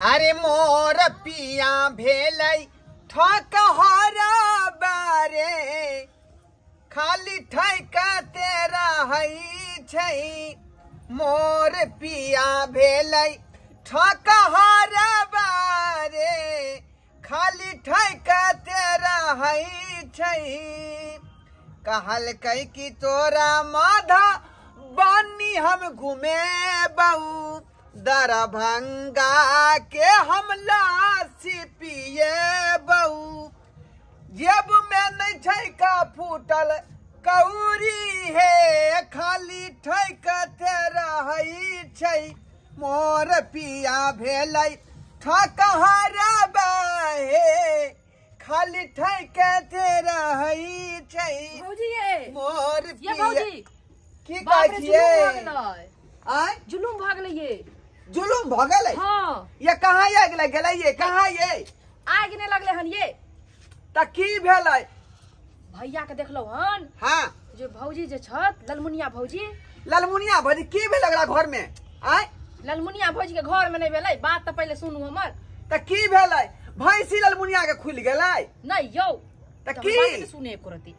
अरे मोर पिया भेलै ठकहरा बारे, खाली ठकते रहै छै। मोर पिया भेलै ठकहरा बारे, खाली ठकते रहै छै। कहलकै कि तोरा माधा बानी हम घुमेबौ, दरभंगा के हम लासी पिएबौ। जेब में नहीं छै का फूटल कौरी हे, खाली ठकते रहै छै। मोर पिया भेलै ठकहरा हे, खाली ठकते रहै छै। भौजी ये मोर ये पिया भौजी की बाप कहै रे, छियै? जुलुम भऽ गेलै। आँय, जुलुम भऽ गेलै ये। जुलुम भऽ गेलै? हाँ। ये कहाँ आगि लागि गेलै? ये कहाँ ये आगि नहि लगलै हन ये। तऽ की भेलै? भैया के देखलहुँ हन। हाँ। जे भौजी जे छथि ललमुनिया भौजी। ललमुनिया भौजी की भेल ओकरा घर में? आँय, ललमुनिया भौजी के घर में नहीं भेलै बात, तऽ पहिले सुनू हमर। तऽ की भेलै? भैंसी ललमुनिया के खुलि गेलै? नहीं यौ। तऽ तऽ की? हम बात नहि सुने एको रत्ती।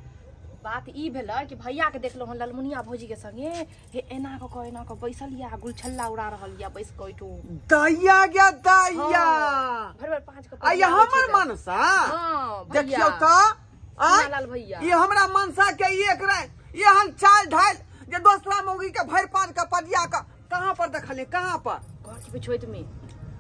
बात ई भेलै कि भैया के देखलहुँ हन ललमुनिया भौजी के संगे हे एना कऽ कऽ एना कऽ बैसल या गुलछल्ला उड़ा रहल या बैस कऽ ओहिठुम। दैया गे दैया। हाँ, भरि भरि पाँच के आ ये हमर मनसा। हाँ, भैया। देखियौ तऽ आँय, लाल भैया। ये हमरा मनसा के एक रे एहन चाल ढाल जे दोसरा मौगी के भरि पाँच के पदिया के कहाँ पर देखलियै? कहाँ पर? घर के पिछोइत में।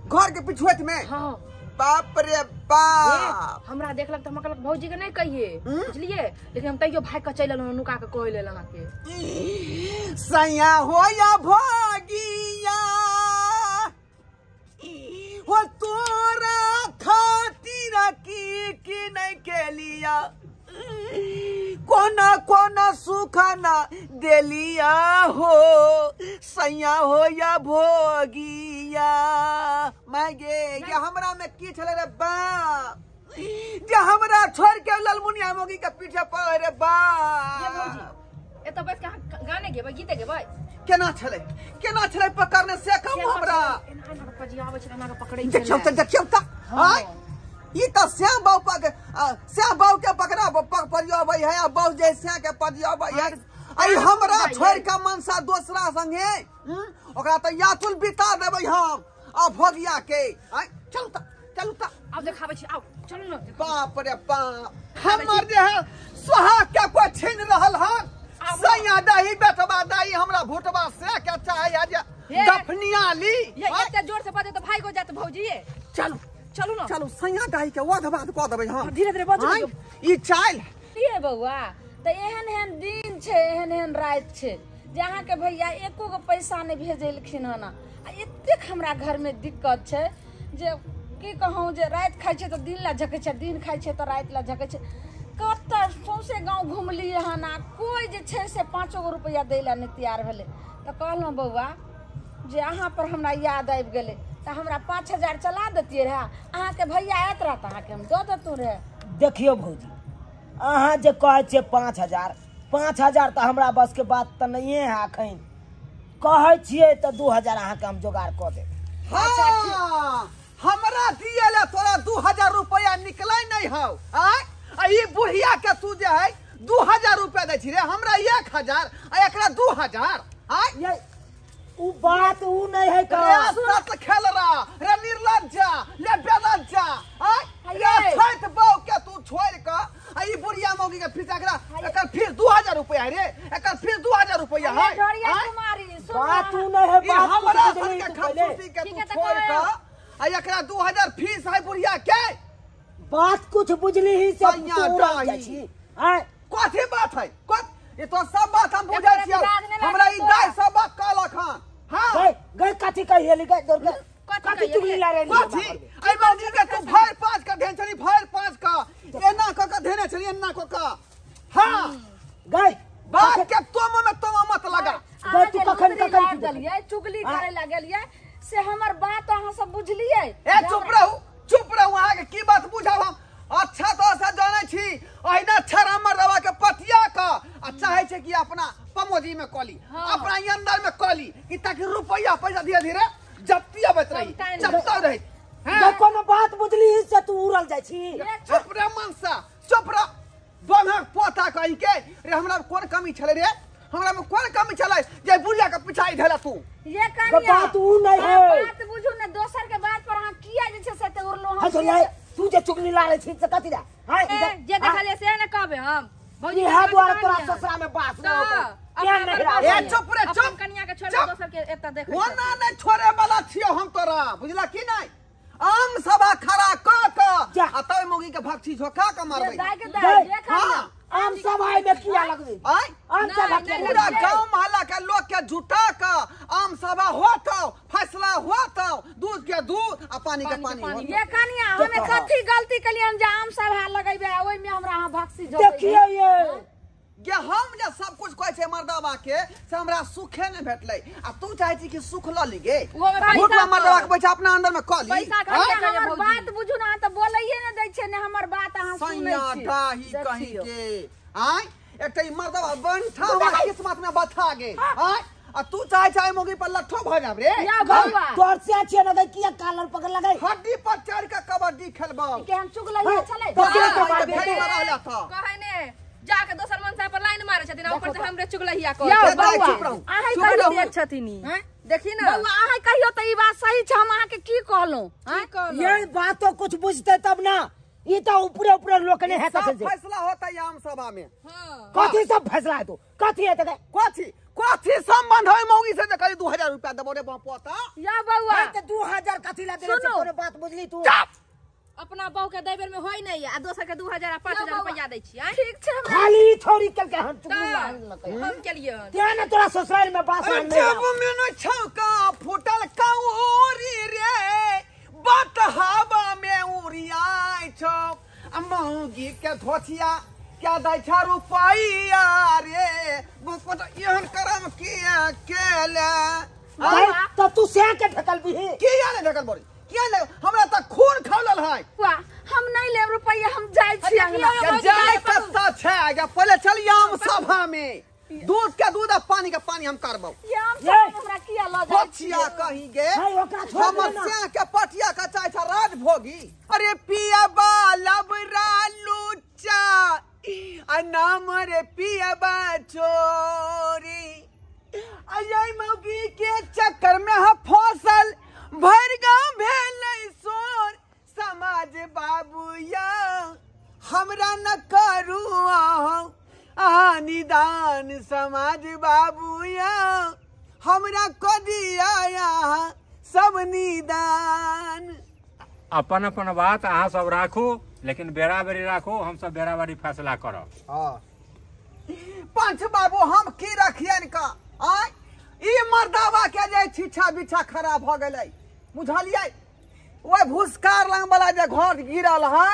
घर के पिछुएत में? हाँ। बाप रे बाप। हमरा देखलक तऽ हमरा कहलक भौजी के नहीं कहिए, बुझलिए, लेकिन हम तैयो भागि कऽ चलि एलहुँ नुका कऽ कहै लेल अहाँके। सैया हो या भोगिया हो, तोरा खातिर की की नहीं केलिया, कोना कोना सुख ना देलिया हो, सैया हो या भोगिया। माय गे, ये हमरा में की छलै रे बाप जे हमरा छोड़ के ललमुनिया मोगी के पीछे पड़ल रे ये भौजी बाप। एतऽ बैस कऽ अहाँ गाने गेबै, गीते गेबै? केना छलै, केना छलै पकड़ने से कहू हमरा। एना एना कऽ पजियाबै छलै, एना कऽ पकड़ै देखियौ छलै। तऽ देखियौ तऽ। हाँ। आँय, ई तऽ श्याम बाबू पक श्याम बाबू के पकड़ा पजियाबै है, आ बाबू जे श्याम के पजियाबै है। आई हमरा छोड़ के मनसा दोसरा संगे ओकरा तऽ यातुल बिता देबै हम आ भोगिया के। आँय, चलू तऽ चलू तऽ। आब देखाबै छी, आउ चलू ने। बाप रे बाप, हमर जे है सोहाग के कोई छीन रहल हन। सैया दही बेटबा दही हमरा भुटबा से के चाहे है जे हे। दफनिया ली। ये एते जोर से बजे तऽ भागि हो जायत भौजी ये। चलू चलू ने। चलू, सैया दही के वध बाध कऽ देबै हम। धीरे धीरे बजू। आँय, ई चालि ये बौआ, तऽ एहन एहन दिन छै, एहन एहन राति छै जे अहाँके भैया एको गो पैसा नहि भेजेलखिन हन। आ एतेक हमरा घरमे दिक्कत छै जे की कहूँ, जे राति खाइ छै तऽ दिन ला झकै छै, दिन खाइ छै तऽ राति ला झकै छै। कतऽ सौंसे गाँव घुमलियै हन आ कोइ जे छै से 5 गो रुपैआ दै लए नहि तैयार भेलै। तऽ कहलहुँ बौआ जे अहाँ पर हमरा याद आबि गेलै, तऽ हमरा 5000 चला दैतियै रहए। अहाँके भैया आयत रहत, अहाँके हम दऽ देतहुँ रहए। देखियौ भौजी, अहाँ जे कहै छियै 5000, 5000 तऽ हमरा बसके बात तऽ नहिए है अखन। कहै छियै तऽ 2000 अहाँके हम जोगाड़ कऽ देब। हाँ, हमरा दिए ले तोरा 2000 रुपया निकलै नहीं हौ। आँय, आ ई बुढ़िया के तू जे है 2000 रुपया दै छी रे, हमरा 1000 आ एकरा 2000। आँय, ये उ बात उ नहीं है का। रे सत खेल रहा रे निर्लज्जा ले बेलज्जा। आँय, रे छठ बहू के तू छोड़ के आ ई बुढ़िया मौगी के फीस एकरा एकर फीस 2000 रुपया है रे, एकर फीस 2000 रुपया है। ढोरिया आँय? कुमारी सुन। बात उ नहीं है, ई बात हमरा कुछ बुझली सन के तू पहिले। खमसूसी के ठीक तू है, तऽ छोड़ के कहो। आ एकरा 2000 फीस है बुढ़िया के। बात कुछ बुझली ही से सैया तू उड़ल डाही। जाइ छी। आँय, कथी बात है? कथ ये तो सब बात हम बुझै एकरा छियौ। विवाद नहि हमरा ई लागत दाइ सब बात कहलक हन। हाँ। गए गए कथी कहिएली गए दौड़ के कथी कथी चुगली कहिएली? ला रहली कथी एहि मौगी के तू भरि पाँच के धेने छली, भरि पाँच के एना कऽ के धेने छली, एना कऽ के। हाँ, गए बात के तोम में तोम मत लगा। अहाँ तू जे कखन लुतरी कखन लागि की गेलियै, चुगली हाँ। करे लगलियै, से हमर बात अहाँ सब बुझलियै? ए चुप रहू, चुप रहू, अहाँके की बात बुझब हम? अच्छा तो से जानै छी अहिना छड़ा मरदवा के पतिया के आ चाहे छै कि अपना पमोजी में कली, अपना अंदर में कली, कि ताकि रुपया पैसा धीरे धीरे जप्ती अबैत रही, सबटा जप्ता रही। उड़ल जाइ छी। चुप रे मनसा, चुप रे बंधक पोता कहि के रे। हमरा कोन कमी छलै रे? हमरा में कोन कमी छलै जे बुढ़िया के पिछाई धैला तू? ये कनिया बात उ नहीं है, बात बुझू ने, दोसर के बात पर अहाँ किया जे छै से ते उड़लो। हम तू जे चुगली लारे छी से कथि रे? हां जे देखलिए से ने कहबे हम। भौजी इहा द्वारा तोरा ससुरा में बास न होतो। क्या नहीं रहा? ए चुप रे चुप, कनिया के छोड़ दोसर के एता देख। ओना नै छोड़े वाला छियो हम तोरा, बुझला की नै? आम सभा खड़ा क क आ तब मौगी के भक्षी झोका के मारबै। दाइ के दाइ देख। हां आम सभा में किया लगबे? आय आम सभा के पूरा गांव मोहल्ला के लोग के जुटा के आम सभा होतो, फैसला होतो, दूध के दूध आ पानी के पानी। ये कनिया हमें कथी गलती केलिए हम जे आम सभा लगैबे ओइ में हमरा अहाँ भक्षी झोकबै? देखियो ये गे हम जे सब कुछ कहै छै मर्दाबा के से हमरा सुखे नै भेटलै आ तू चाहै छी कि सुख ल ली गे। पैसा मर्दाबा के पैसा अपना अंदर में क ली। पैसा हमर बात बुझू ना, त बोलैये नै दै छै ने हमर बात अहाँ सुनै छी। डाही कहीं के आय एकटा ई मर्दाबा बंठा हमरा किस्मत में बथा गे। आय आ तू चाहै छै मोगी पर लट्ठो भ जाब रे। या बौआ तोर से छै न किया कालर पकड़ लगै? हड्डी पर चढ़ के कबड्डी खेलबौ के हम चुगलैया छलै। कहै ने जाके दोसर मनसा पर लाइन मारे छथिन, ऊपर से हमरे चुगलहिया कह। यौ बौआ अहाँ कहियो छथिन, देखी ना बौआ अहाँ कहियो त ई बात सही छै। हम अहाँ के की कहलौं? ये बात तो कुछ बुझते तब ना, ई तो ऊपरे ऊपरे लोक ने है। सब फैसला होता है आम सभा में। हां कथी सब फैसला है? तो कथी है? त कथी कथी संबंध है मौगी से? कही 2000 रुपया देबो रे पोता। या बौआ त 2000 कथी ला देले छै? कोनो बात बुझली तू? अपना बहू के देबे में होई नहीं आ दोसर के 2000 आ 5000 रुपया दै छी। ठीक छै, खाली थोड़ी कल के हम चुगली हम के लिए ते ने तोरा ससुराल में बास नहीं। जब में छौका फूटल कौरी रे बात हवा में उड़ियाई छौ आ मौगी के धोथिया क्या दै छ रुपैया रे। बहुत एहन करम किया केले त तू से के ढकल बिही? किया ने ढकल बोरी? किया ने हमरा त खून खौलल है। हम नहीं लेब रुपैया, हम जाइ छी अंगना। जाय कत्ता छै आगे? पहिले चल आम सभा में दूध के दूध आ पानी के पानी हम करबौ। आम सभा हमरा किया ल जाइ छी कहीं गे? हमर से के पटिया के चाय छ राजभोगी। अरे पिया बालबरा लुच्चा आ नाम रे पिया बा चोरी अय मौगी के चक्कर में ह फसल भर गांव भेलै सोर। समाज बाबू या हमरा न करू आ निदान। समाज बाबू या हमरा को दिया सब निदान। अपन अपन बात अहाँ सब राखू, लेकिन बेराबेरी राखू, हम सब बेराबेरी फैसला करब। हाँ पंच बाबू हम की रखियन का? आय ई मर्दावा के जे छिछा बिछा खराब भ गेलै बुझलियै। ओहि भूसकार लंग वाला जे घर गिरल है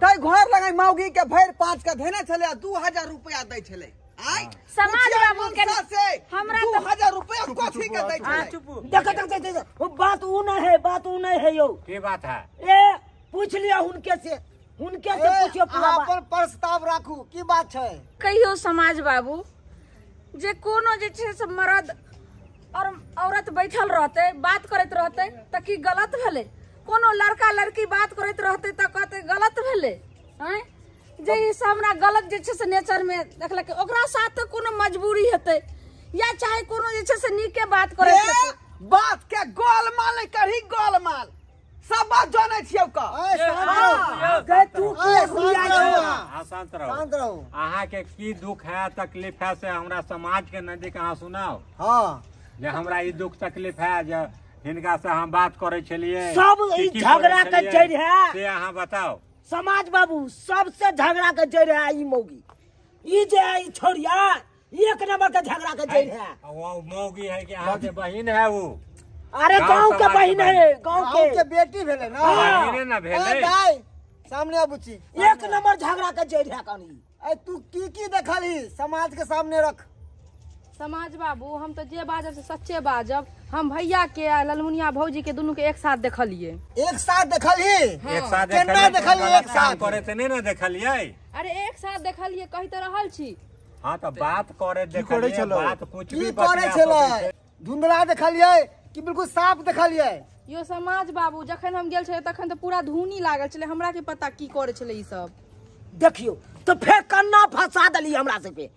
तै घर लगे मौगी के भरि पाँच के धेने छलै 2000 रुपया दै छलै। आय समाज बाबू के से हमरा 2000 रुपया कथी के दै छलै? देख देख देख वो बात उ नहीं है, बात उ नहीं है यौ। की बात है? ए पूछ लिया उनके से, उनके से पूछियो पूरा बात। अपन प्रस्ताव राखू, की बात छै? कहियो समाज बाबू जे कोनो जे छै से मर्द और औरत बैठल रहते बात करैत रहते त की गलत भेलै? कोनो लड़का लड़की बात करैत रहते त कहते गलत भेलै? हैं जे ई सब हमरा गलत जे छै से नेचर में देखलक ओकरा साथ त कोनो मजबूरी हेतै या चाहे कोनो जे छै से नीके बात करैत हेतै। बात के गोलमाल नहीं करही, गोलमाल सब बात जानै छियौ का। तू किया घुरिया अहाँ शांत रहू, शांत रहू। अहाँ के की दुख है तकलीफ है से हमरा समाज के नजदीक अहाँ सुनाओ। हाँ जे हमरा ई दुख तकलीफ है जे हिनका से हम बात करे छलिए सब ई झगड़ा के जड़ है से अहाँ बताओ। समाज बाबू सबसे झगड़ा के जड़ है ई मौगी, ई जे है ई छोरिया एक नंबर के झगड़ा के जड़ है। वो मौगी है कि अहाँ के बहिन है वो? अरे गांव के बहिन है, गांव के बेटी भेलै ना। बहिने ना भेलै। दाई सामने आबू छी। एक नंबर झगड़ा के जड़ है कनी। ए तू की की देखलही समाज के सामने रख। समाज बाबू हम तो जे बाजब से सच्चे बाजब। हम भैया के आ ललमुनिया भौजी के दोनों के एक साथ देखलिए। एक साथ देखलही? एक साथ केना देखलिए? एक साथ करे ते नहीं ना देखलिए। अरे एक साथ देखलिए कहि त रहल छी। हां त बात करे देखलिए, बात कुछ भी करे छलै। धुंधला देखलिए कि बिल्कुल साफ देखलिए? यो समाज बाबू जखन हम गेल छलियै तखन तऽ पूरा धुनी लागल छलै, हमरा के पता की करै छलै ई सब। देखियो तो फेर कन्ना फंसा देली हमरा सबके।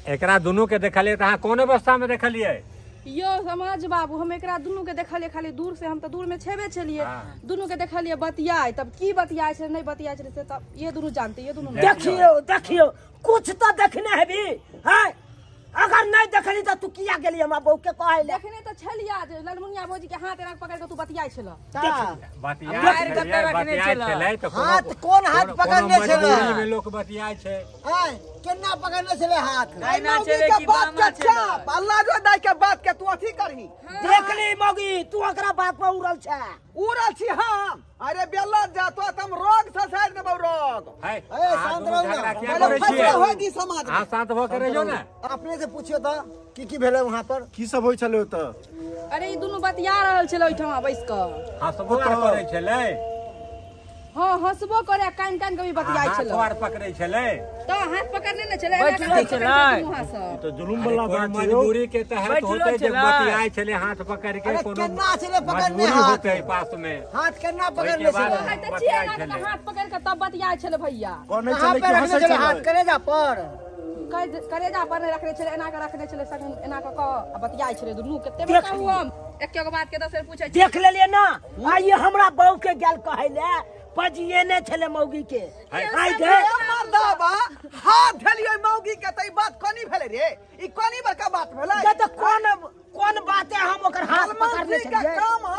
एकरा दुनू के देखलियै तऽ अहाँ कोन अवस्था में देखलियै? यो समाज बाबू हम एकरा दुनू के देखलियै खाली दूर से, हम तऽ दूर में छेबे छलियै, दुनू के देखलियै बतियाय, तब की बतियाय छलै नहीं बतियाय छलै से तब ये दुनू जानते, ये दुनू। देखियो देखियो कुछ तो देखने हेबी हैं, अगर नहीं देखली तो तू किया गेली हमरा बहू के कहै ले? देखने तो छलिया जे ललमुनिया भौजी के हाथ एना पकड़ के तू बतियाय छल। बतियाय छलै तऽ हाथ कोन हाथ पकड़ने छलै? मजबूरी में लोक बतियाय छै। हैं केना पकड़ने छलै हाथ? दाहिना छलै कि बामा छलै? अल्लाह जो दाइ के बात के तू अथी करही। देखली मौगी तू ओकरा बात पर उड़ल छै। उड़ल छी हम? अरे बेला जा तो हम रोग से साइड देबौ रोग। है ए शांत रहू ना, पहिले फैसला होय दी समाज में। अहाँ शांत भऽ के रहियौ ने। अपने से पूछियो त की की भेलै वहां पर, की सब होय छलै ओतऽ? अरे ई दुनू बतिया रहल छलै ओहिठमा बैस कऽ। हँसबो आर करै छलै? हाँ हँसबो करे, कान कान के भी बतियाय छलै। हाथ आर पकड़ै छलै? तऽ हाथ पकड़ने ने छलै, बैठलो छलै। ई तऽ जुलुम वाला बात छै, मजबूरी के तहत होतै जे बतियाय छलै हाथ पकड़ के, कोनो केना छलै पकड़ने हाथ होतै पास में, हाथ केना पकड़ने छलै? तऽ छियै ना हाथ पकड़ के तब बतियाय छलै भैया। कोने छलै कि हँसै छलै? हाथ करेजा पर, करेजा पर नहि रखने छलै, एना के रखने छलै, संग एना कऽ कऽ बतियाय छलै दुनू। कते बताउ हम एके गो बात के 10 बेर पूछै छी। देख लेलियै ना, आइ हमरा बहू के गेल कहै ले पजिए ने छलै मौगी के। आइ गे मर्दाबा हाथ धेलियै मौगी के त ई बात कोनी भेलै रे? ई कोनी बड़का बात भेलै? के त कोन कोन बात है हम ओकर हाथ पकड़ने छलियै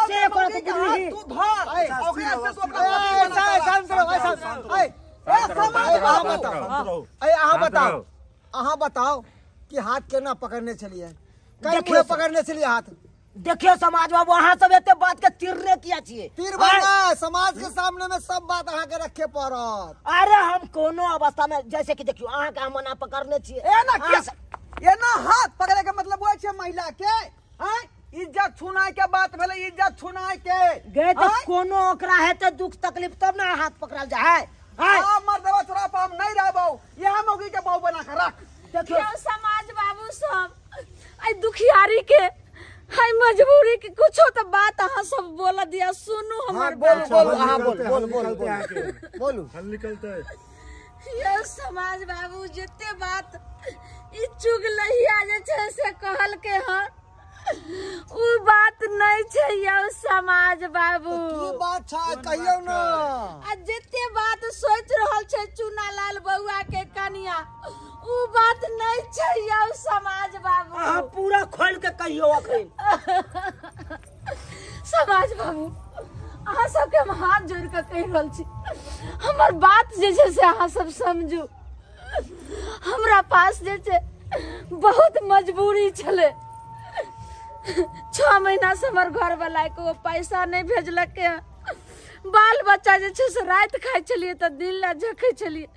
से ओकरा तू बुझली? तू धर ओकरा से तू अपना शांत रहो, शांत रहो। ए समाज बाबू, ए अहाँ बताओ, अहाँ बताओ कि हाथ केना पकड़ने छलियै? कै पकड़ने छलियै हाथ? देखियो समाज बाबू अहाँ सब एते बात के तीरने किया छियै? तीर समाज के सामने में सब बात अहाँ के रखे पड़त। अरे हम कोनो अवस्था में जैसे कि देखियो अहाँ के हम मना पकड़ने छियै। एना किया एना हाथ पकड़े के मतलब होइ छै महिला के? हैं इज्जत छुनाय के बात भेलै, इज्जत छुनाय के गए तो कोनो ओकरा हेतै दुख तकलीफ तब ना हाथ पकड़ल जाय है। हां मर्दवा तोरा पर हम नहीं रहबौ, यह मौगी के बहू बना के रख। देखियो समाज बाबू सब आई दुखियारी के हाय मजबूरी के कुछो तो बात अहाँ सब बोल दिया, सुनू हमर बात। बोल बोल अहाँ बोल बोल बोल बोलू हल निकलतै। यो समाज बाबू जते बात ई चुगलहिया जे छै से कहल के हन उ बात नहीं छै यौ समाज बाबू। की बात छै कहियौ ना। आ जते बात सोच रहल छै चुनालाल बउआ के कनिया उ बात नहीं छै यौ समाज बाबू। अहाँ पूरा खोल के कहियौ अखन। समाज बाबू अहाँ सबके हम हाथ जोड़ के कहि रहल छी, हमर बात जे छै से अहाँ सब समझू। हमरा पास जे छै बहुत मजबूरी छलै, 6 महीना से हमर घर वाला को पैसा नहीं भेजलकै। बाल बच्चा जे छै से राति खाइ छलियै तऽ दिन ला झकै छलियै,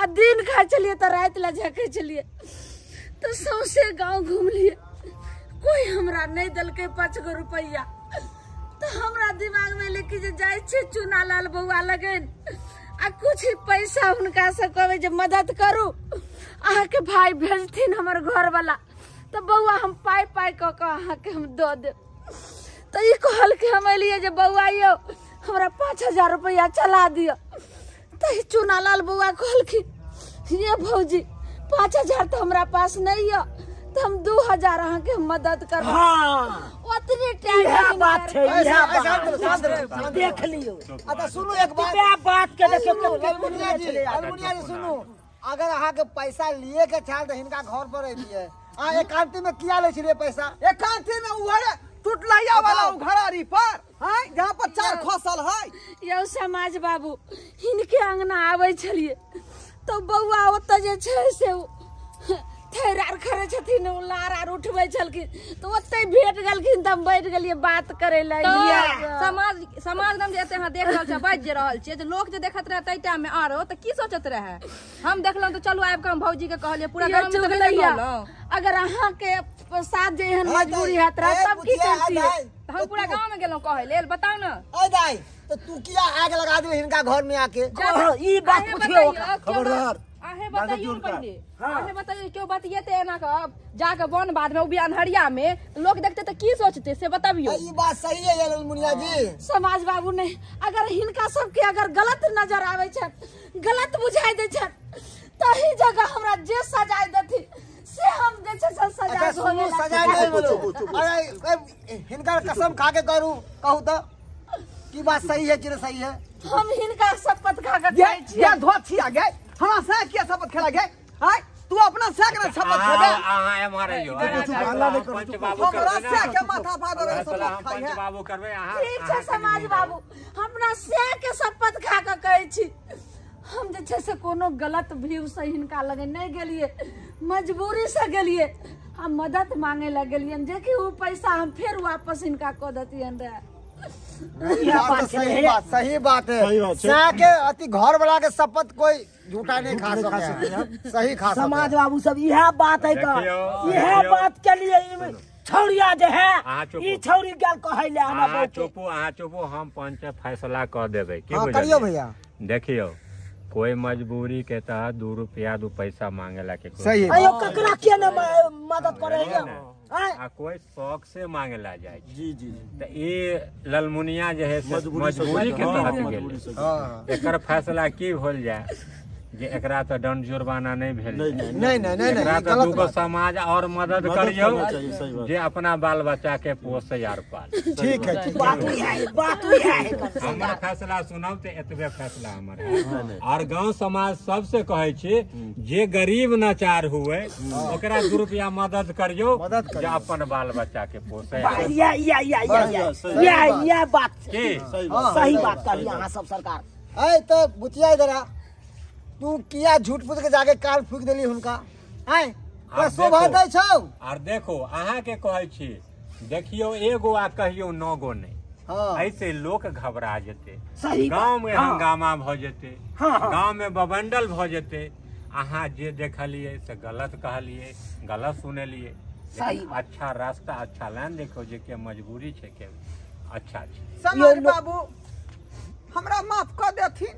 आ दिन खाइ छलियै तऽ राति ला झकै छलियै। तऽ सौंसे गाँव घुमलियै, कोई हमरा नहीं देलकै 5 गो रुपैआ। तऽ हमरा दिमागमे एलै कि जे जाइ छी चुनालाल बउआ लगन आ कुछ पैसा हुनका से कहबै जे मदद करू, अहाँके भाय भेजथिन हमर घरवाला तऽ बउआ हम पाइ पाइ कऽ कऽ अहाँके हम दऽ देब। तऽ ई कहलकै, हम एलियै जे बउआ यौ हमरा 5000 रुपैआ चला दिअ। तऽ चुनालाल बउआ कहलखिन ये भौजी 5000 तऽ हमरा पास नहीं यऽ, तऽ हम 2000 अहाँके मदद करब। हाँ ओतने टाइम बात छै, इएह देख लियौ। अच्छा सुनू एक बात, बात के देखियौ ललमुनिया जी, ललमुनिया जी सुनू, अगर अहाँके पैसा लिए के छल तऽ हिनका घर पर अयलियै, अहाँ एकांती में किया लै छलियै पैसा? एकांती में उहरे टुटलहिया वाला घरारी पर हैं जहाँ पर 4 खसल है। यौ समाज बाबू हिनके अंगना आबै छलियै तऽ बउआ ओतऽ जे छै से थैर आर खड़े छथिन, ओ लार आर उठबै छलखिन तऽ ओतै भेट गेलखिन तऽ हम बैठ गेलियै बात करै लए। समाज समाज जे एते अहाँ देख रहल छियै बाजि जे रहल छियै, जे लोक जे देखैत रहै ताहि टाइम में आरो तऽ की सोचैत रहै? हम देखलहुँ तऽ चलू आबि कऽ हम भौजी के कहलियै पूरा गाँव में कहलहुँ। अगर अहाँ के साथ जे एहन मजबूरी हैत रहे तब की करतियै? हम पूरा गाँव में गेलहुँ कहै लेल, बताउ न। अय दाई तो तू किया आग लगा दियो हिनका घर में आके? ई बात पुछियो खबरदार। अहे बताइयो पहिले, अहे बताइयो क्यों बतियेते एना क जाके वन बाद में उ भी अन्हरिया में लोग देखते त की सोचते से बताबियो। ई बात सही है ललमुनिया जी। समाज बाबू ने अगर हिनका सबके अगर गलत नजर आवे छै, गलत बुझाई दे छै, तही जगह हमरा जे सजाय देथि से हम जे छै से सजाय होवे। सजाय नहीं बोलो। अरे हिनका कसम खा के करू कहू त की बात सही है कि नहीं सही है? हम हिनका शपथ खा के कहै छी। ये धोछिया गए हमरा से किया शपथ खेला गए? हाय तू अपना से के शपथ खेबे? अहाँ एम्हर आइयो। पंच बाबू हमरा से के माथा फाड़ दे शपथ खाइ है। पंच बाबू करबे अहाँ। ठीक छै समाज बाबू, हमरा से के शपथ खा के कहै छी हम जे छै से कोनो गलत व्यू से हिनका लगे नहीं गेलिए, मजबूरी से गेलिए, हम मदद मांगे लग गेलिए जे कि वो पैसा हम फिर वापस हिनका कऽ देतियन रहे। सही बात, सही बात है। के अति घर वाला के शपथ कोई झूठा नहीं खा सके, सही खा। समाज बाबू सब यह बात है का यह बात के लिए छौड़िया जे है ई छौड़ी गेल कहै ले हमरा। चुपू अहाँ चुपू, हम पंच फैसला कऽ देबै। की करियो भैया? देखियो कोई मजबूरी के तहत 2 रुपया 2 पैसा मांगेला के सही अयो ककरा के न मदद करे है आ कोई शौक से मांगेला जाए। जी जी। त ई ललमुनिया जे है मजबूरी के तहत गेल। एकर फैसला की होल जाए जे एकरा त दंड जुर्माना नहीं भेल। नहीं नहीं नहीं एकरा त दूगो समाज और मदद करियो जे अपना बाल बच्चा के पोसे यार पाल। ठीक है, ठीक बात है, बात है। हमर फैसला सुनब त एतबे फैसला हमर है। और गांव समाज सबसे कहै छी जे गरीब नाचार हुए ओकरा 2 रुपया मदद करियो जे अपन बाल बच्चा के पोसे। या या या या या या बात सही बात कहली अहाँ सब सरकार। ए त बुचिया इधर आ, तू किया झूठ फूट के जाके काल फूक देली हुनका? आय शोभा दै छौ। और देखो अहाँ के कहै छी देखियो एगो आ कहियो 9 गो नहीं। हाँ। ऐसे लोग घबरा जेते, गांव में हंगामा भ जेते, गांव में बवंडल भ जेते। अहाँ जे देखलिए से गलत कहलिए, गलत सुनलिए। अच्छा रास्ता अच्छा लाइन देखो जे के मजबूरी छै के अच्छा छै। समाज बाबू हमरा माफ कर देथिन,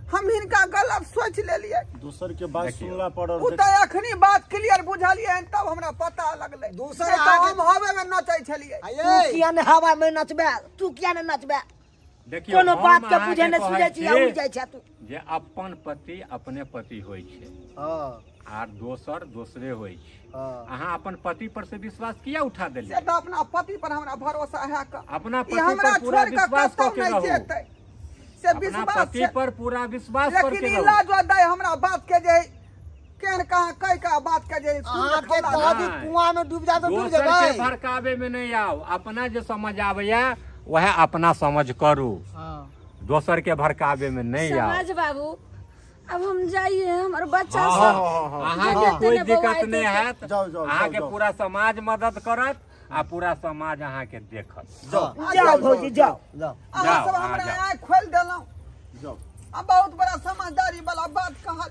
हम हिनका गलत सोच लेलिए। दोसर के बात सुनला पर उ त अखनी बात क्लियर बुझलिए तब हमरा पता लगलै। दोसर त हम हवे में नचै छलिए। तू किया ने हवा में नचबे? तू किया ने नचबे? देखियो कोनो बात के बुझे ने सुझै छी आ उड़ जाइ छै तू। जे अपन पति अपने पति होय छै। हां। आर दोसर दोसरे होय छै। अहाँ अपन पति पर से विश्वास किया उठा देलिए? से त अपना पति पर हमरा भरोसा है का। अपना पति पर पूरा विश्वास क के रहू। से विश्वास पति पर पूरा विश्वास करके लेकिन इलाज दै हमरा बात के जे केन कहां कह का बात के जे अहाँ के कभी कुआं में डूब जा तो डूब दोसर जेबै। के भड़कावे में नहीं आओ, अपना जो समझ आबैया वह अपना समझ करू। दोसर के भड़कावे में नहीं आओ। समाज बाबू अब हम जाइए, हमर बच्चा सब अहाँ के कोई दिक्कत नहीं हैत। अहाँ के पूरा समाज मदद करत आ पूरा समाज अहाँ के देखत। जाओ भौजी जाओ। अहाँ सब हमरा आँख खोलि देलहुँ। जाओ। आ बहुत बड़ा समझदारी वाला बात कहल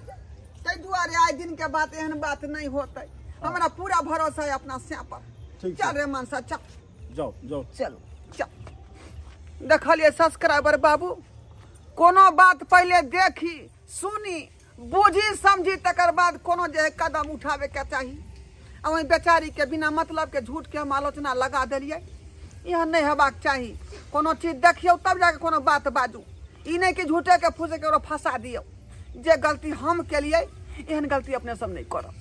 ताहि दुआरे आइ दिन के बात एहन बात नहीं होतै। हमरा पूरा भरोसा है अपना स्या पर। चल रे मनसा चल। जाओ जाओ चलो चल। देखलिए सब्सक्राइबर बाबू, कोनो बात पहले देखी सुनी बुझी समझी तकर बाद कोनो जे कदम उठावे के चाही। आ ओहि बेचारी के बिना मतलब के झूठ के हम आलोचना लगा देलिए, यह नहीं हेबाक चाही। कोनो चीज देखियौ तब जाके कोनो बात बाजू, ई नहीं कि झूठे के फूसे के फंसा दियौ। जे गलती हम केलिए एहन गलती अपने सब नहीं करब।